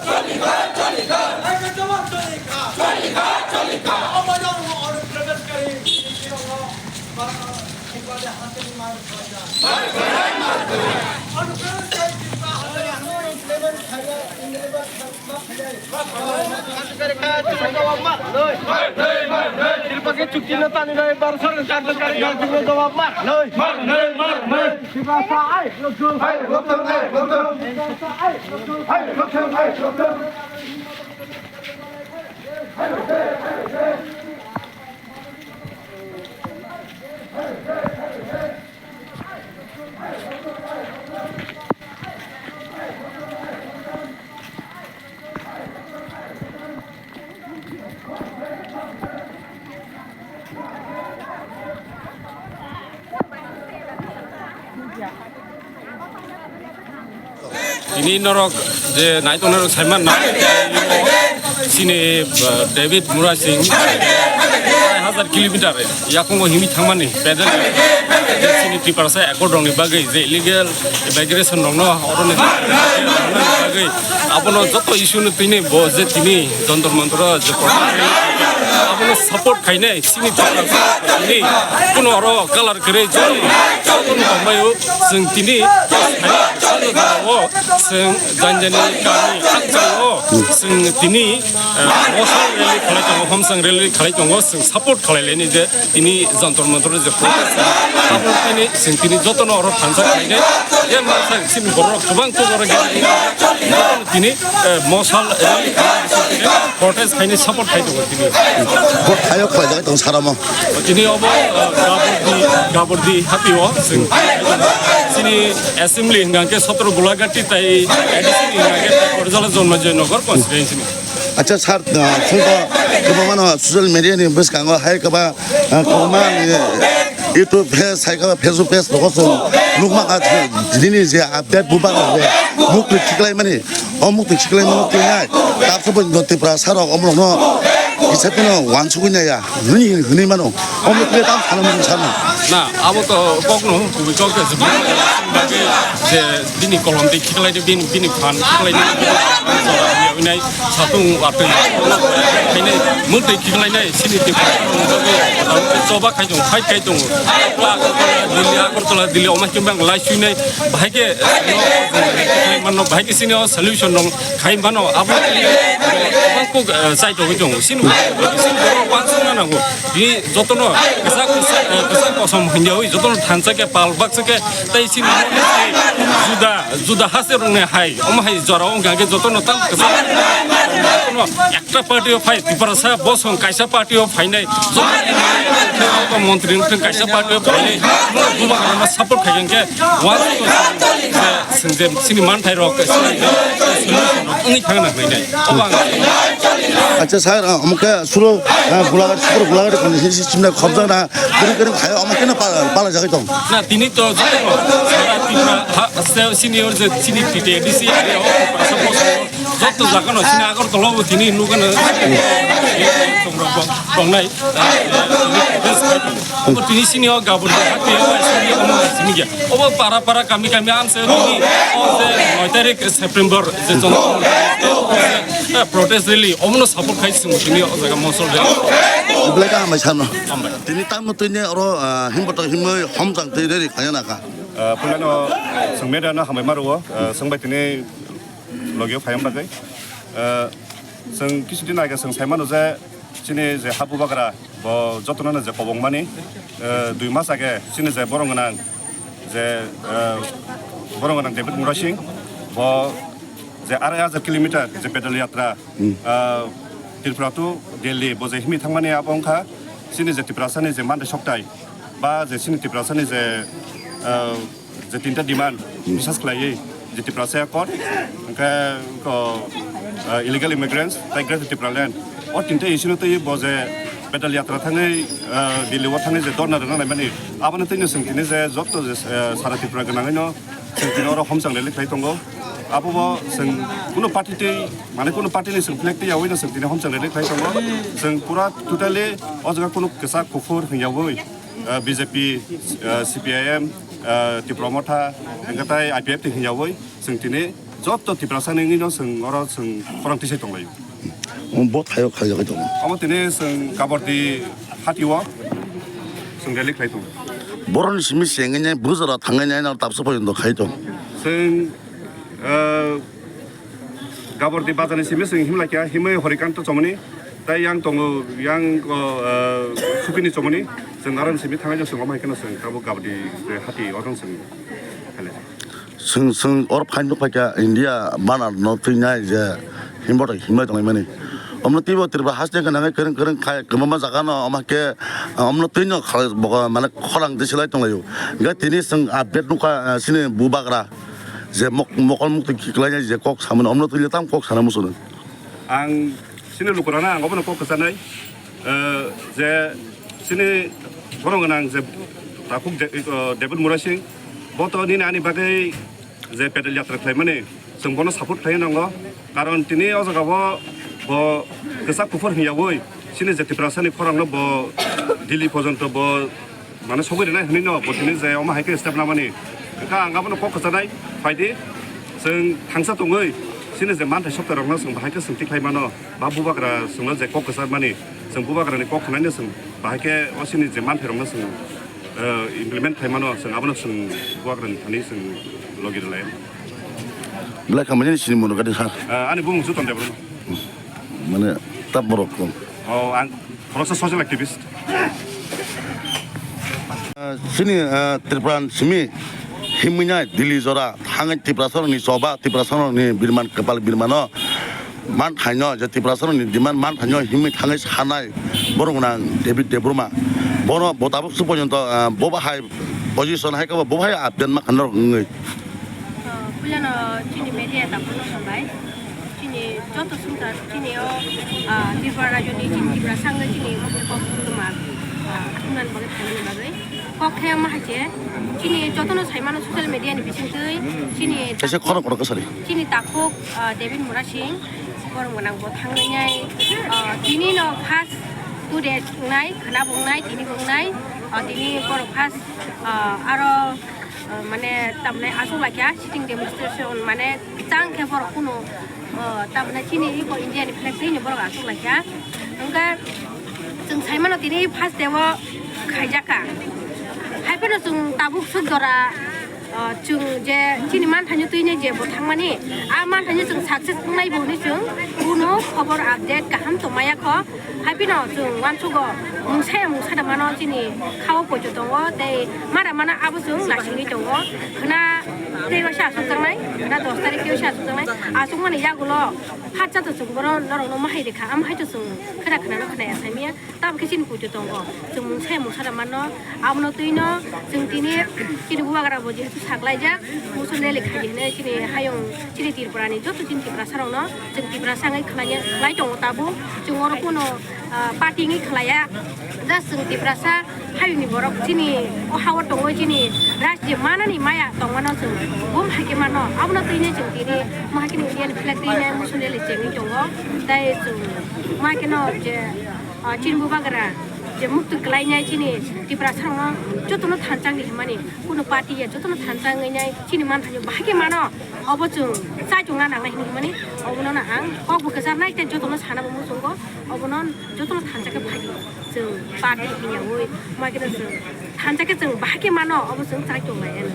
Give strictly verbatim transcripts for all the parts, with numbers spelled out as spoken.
চলিকা, চলিকা। ভাইকে জবাব চলিকা। চলিকা, চলিকা। অবৈধ অনুপ্রবেশকারী বিদেশিরাও বাংলাদেশে হাতে মার খাওয়া যায়। মার খাওয়া যায়, মার খাওয়া যায়। অনুপ্রবেশকারী কিংবা হাতে ইংরেজ খাইয়া, ইংরেজ চুক্তি না তানি নাই, বারো সরকার কার্যকরী করার জন্য জবাব মার। মার, মার, মার, মার। Tini norok je naitok norok saiman na, chini, uh, David Murasing, hai hajar kilometer yakungo himi thangmani pedal, chini Tiprasa accord rokni bagwi je illegal immigration rokno oroni bagwi abono joto issue no tini bo je tini Jantar Mantar o je protest abono support khainai chini Tiprasa tini kuno oro color kwrwi chini jotono tongbaio chwng tini o chwng janjani kami hakchang o chwng tini, eh, mosal rally khalai tongo, homsang rally khalai tongo, chwng support khalai laini je tini Jantar Mantar je protest, abo tini chwng tini jotono oro thansa khainai. Je masa chini borok kwbang to borok tini, eh, mosal rally protest khainai support khai tongo tini. Bo thaio khlai jagwi tong saramo. Tini obo, eh, Gabordi, Gabordi hapio chwng chini assembly hingkha khe Sotro Gulagati tai A D C hingkha khe Korjala Janmajoy Nagar constituency ni. Acha sir, ah, chwng to kwbangma no social media ni bwskango hai kwbang, ah, kwbangma ni YouTube page, hai kwbang Facebook page rogo chwng nukma kha, nini je update bubagra je mukti khiklaimani, o mukti khiklaimani twi nai. Tabukhe bo Tiprasa rok omorokno kisa phano wansugwi naiya. Hwnwi, hwnwi mano. Omo khe tamo sana mung sana. Na, abo to kokno, kubui kok khe je bini kolom tei khiklai de, bini, bini phan khiklai de, winai satung watui. Khainai, mung tei khiklai nai, sini tei choba khai tongo, fight khai tongo. Agartala, Delhi, Agartala, Delhi, omo khe bang lai sui nai, bahai khe, mano, bahai khe sini o solution dong. Khai mano, abo kok, eh, chai togwi tongo. Sini, sini borok wansukna nango. Bini jotono kwchak, kwchak, eh, kwchak kosom hinjawi, jotono thansa khe, pal baksa khe, tei sini juda, juda haste rokni hai, omo hai jora wngkha khe jotono tam kwchak. Jotono ekta party o phai, Tiprasa bosong kaisa party o phainai, jotono montri wngthang kaisa party o phainai, bubagrano support khai khe, wansuk Chwng je chini manthai rok, chini solution rok wngwi thangna hwnwi nai. Obo ang Acha sir, ah, omo khe suro, ah, Gulaghat, suro Gulaghat koni sisi chimna khobjak na, kering kering khai omo khe na pala, pala jagwi tong. Na, tini to joto sara Tripura ha, se-, senior je chini T T A D C area o, joto jaga no chini Agartala o tini nugano tongnai. Obo tini sini o gabur de hati o sini omo sini ya. Obo para para kami kami ang se tini o je noi tarik September je jon, eh, protest rally omo no support khai sing tini o jaga mosol de. Belai ka hambai sano. Hambai. Tini tamo tini oro, ah, himbo to himoi homjang tei rally khaya na kha. Ah, pulano sung media no hambai maro, ah, sung bai tini logio phayam bagwi. Ah, sung kisu din age sung sai mano je chini je habu bagra bo jotono no je kobong mani, eh, dui mas age chini je borong gwnang je, eh, borong gwnang David Murasing bo je arai hajar kilometer je pedal yatra, eh, Tripura to Delhi bo je himi thangmani abo wngkha chini je Tiprasani je mande soktai ba je chini Tiprasani je, eh, je tinta demand bisas khlaiwi je Tiprasa accord, hwnkhe ko, uh, illegal immigrants, tai Greater Tipraland. O tinta issue no twi bo je pedal yatra thangwi, uh, Delhi o thangwi je dhorna rwna naimani, abono twi no chwng tini je joto je, uh, sara Tripura gwnangwi no chwng tini oro homchang rally khlai tongo. Abo bo chwng kuno party twi, mane kuno party ni chwng flag twi yaui no chwng tini homchang rally khlai tongo. Chwng pura totally o jaga kuno kwchak kuphur hwnyaui, uh, B J P, uh, C P I M, uh, Tipra Motha, hwnkhe tai I P F T hwnyaui chwng tini Joto Tiprasa ni wngwi no chwng oro chwng khorang tisai tonglaio. Bo thaio khaijagwi tongo. Omo tini chwng Kabardi hati o chwng rally khlai tongo. Boroni simi chengwi nai bujaro thangwi nai no tabsa porjonto khai tongo. Chwng, eh, Gabordi bazar ni simi chwng himlai kha, himwi Horikanta Chomoni, tai yang tongo, yang, o, eh, Sukini Chomoni, chwng aro ni simi thangnai chwng omo hai kheno chwng tabuk Gabordi je hati o chwng chwng khailai. Chwng, chwng oro phai nukphai kha India banner no twinai je himbo tong himlai tonglaimani. Omno twibo Tripura haste gwnangwi kwrwng kwrwng khai kwbangma jaga no omo hai khe, omno twino khalai bo mane khorang tisilai tonglaio. Hingkhe tini chwng update nukha, eh, chini bubagra. Je mok-, mokol mukti kiklai je kok samani omno twi tam kok sana musuno. Ang chini lukurana ang obono kok kwchanai, eh, je chini borok gwnang je takhuk de-, eh, David Murasing, bo to nini ani bagwi je pedal yatra khlaimani, chwng bono support khlai nango, karon tini o jaga o bo kwchak kuphur hwnyaui chini je Tiprasani khorang no bo Delhi porjonto bo mane sogwi rwnai hwnwi no bo tini je omo hai khe step namani. Wngkha ang abono kok kwchanai, phaidi chwng thangsa tongwi chini je manthai sopta rokno chwng bahai khe chwng tikhlai mano, ba bubagra chwngno je kok kwcharmani chwng bubagrani kok khwnaino chwng bahai khe o chini je manthai rokno chwng, eh, implement khlai mano, chwng abono chwng bubagrani thani chwng logi rwlai. Belai khamani sini mono gadi sir. Eh, ani bumung Juton Debbarma. Mane tap borok kong. Oh, ang khoroksa social activist. Chini, eh, Tripura simi himwi nai Delhi jora thangwi Tiprasarokni choba, Tiprasarokni birman kwpal birmano man thaino je Tiprasarokni demand man thaino himwi thangwi sanai borok gwnang David Debbarma. Bono bo tabuk se porjonto, eh, bo bahai position hai khe bo bahai update ma khanarok wngwi. Ah, puilano chini media takhukno hambai. Chini joto sungkar chini o, ah, Tripura rajyoni chini Tiprasa wngwi chini mokol kok thumnama, ah, thumnani bagwi phaimani bagwi. Kok khe ma hai khe chini jotono saimano social media ni bisingtwi chini Kaisa khorang kono kasari. Chini takhuk, ah, David Murasing borok gwnang bo thangwi nai, ah, tini no first two days wngnai, khwna bo wngnai, tini bo wngnai, ah, tini borok first, ah, aro, ah, mane tamni aswk laikha sitting demonstration mane chang khe borok kunu, ah, tamni chini iko India ni flag twi ni borok aswk laikha. Hwnkhe chwng saimano tini first day o khaijakha. Hai phano chwng tabuk swk jora, ah, chwng je chini manthaino twini je bo thangmani, a manthaino chwng success wngnai bo hwnwi chwng kunu khobor update kaham tongmaya kho. Hai phano chwng uansugo mungsa ya mungsa da mano chini khao poito tongo tei mara mana abo chwng naisingwi tongo. Khwna tei waisa aswk jaknai, khwna dos tarik tei waisa aswk jaknai. Aswkmani yagulo phatsa to chwng bono norokno mahai rikha, am hai to chwng khwna khwnano khwnaya saimanya. Tamo khe chini poito tongo. Chwng mungsa ya mungsa da mano. Abono twino chwng tini chini bubagra bo jehetu saklaijak, motion rally khaidi hinwi chini hayung chini Tripura ni joto chini Tiprasa rokno chwng Tiprasa wngwi khlai tongo tabuk. Chwng oro kuno, ah, party wngwi khlaiya. Just chwng Tiprasa hayung ni borok chini o ha o tongwi chini rajyo manani maya tongmano chwng bum hai khe mano. Abono twino chwng tini ma hai khe Indian flag twino motion rally chengwi tongo. Tai chwng ma hai kheno je ah, chini bubagra je mukti kwlainai chini Tiprasa rokno jotono thansa wngwi himani, kunu party ya jotono thansa wngwi nai chini manthaino bahai khe mano, obo chwng chaichung na nangnai hinwi himani, obono no ang kok bo kwcharnai tei jotono sana bo muchungo, obono jotono thansa khe phai chwng party hwnyaui ma khe chwng thansa khe chwng bahai khe mano, obo chwng chaichung lai ano.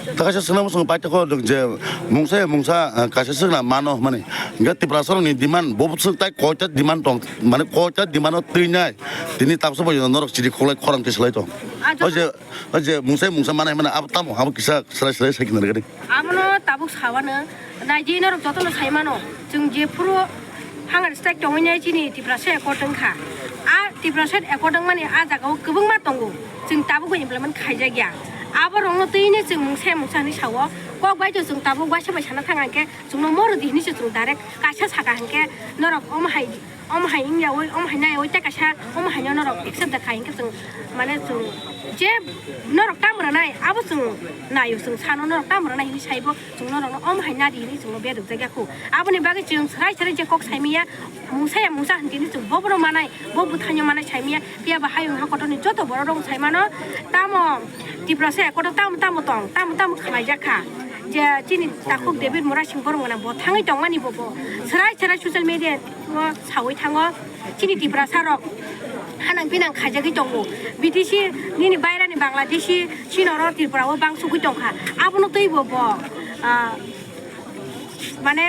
Takaisa swnam swng paithago je mungsa ya mungsa, ah, kaisa swkna mano hwnmani. Hingke Tiprasa rokni demand bo swk tai koita demand tong, mane koita demand o twinai. Tini tabsa bai norok chiri kholai khorang tislai tong. Ah, o je, o je mungsa ya mungsa manai mane abo tamo abo kisa selai selai sai kina rwgani. Abono tabuk sawano naidi norok jotono sai mano. Chwng jephuru Hunger strike tongwi nai chini Tiprasa accord wngkha. A Tiprasa accord wngmani a jagao kwbangma tongo. Chwng tabukbo implement khaijakya. Aborokno twini chwng mungsa mungsa hinwi sao. Kok bai to chwng tabuk waisa bai sana thang hwnkhe chwngno moro di hinwi se chwng direct kaisa saka hwnkhe norok omo hai, omo hai wngyaui, omo hai naiyaui tei kaisa omo haino norok accept da khai hwnkhe chwng mane chwng je norok tamo rwnai abo chwng naio, chwng sano norok tamo rwnai hinwi saibo. Chwng norokno omo hai nadi hinwi chwngno bedok jakya kho. Aboni bagwi chwng swrai swrai je kok saimanya, mungsa ya mungsa hinwi chwng bobono manai, bo bwthaino manai saimanya, phiya ba hayung hakotorni joto borok rok saimano, tamo Tiprasa accord o tamo tamo tong, tamo tamo khlai jak kha. Je chini takhuk David Murasing Bormona bo thangwi tongmani bo bo. Serai serai social media o sawi thango. Chini Tiprasa rok hanang pinang khaijagwi tongo. B T C nini bairani Bangladeshi chini oro Tripura o bangsugwi tongkha. Abono twi bo bo, ah, mane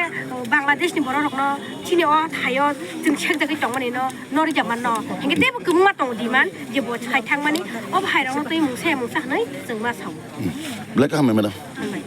Bangladesh ni borok rokno chini o thaio chwng sekjagwi tongmani no, no rijak manno. Hinkhe teibo kwbangma tongo demand je bo sai thangmani. Obo hai rokno twi mungsa ya mungsa hwnwi chwng ma sao. Belai kaham, madam. Hambai.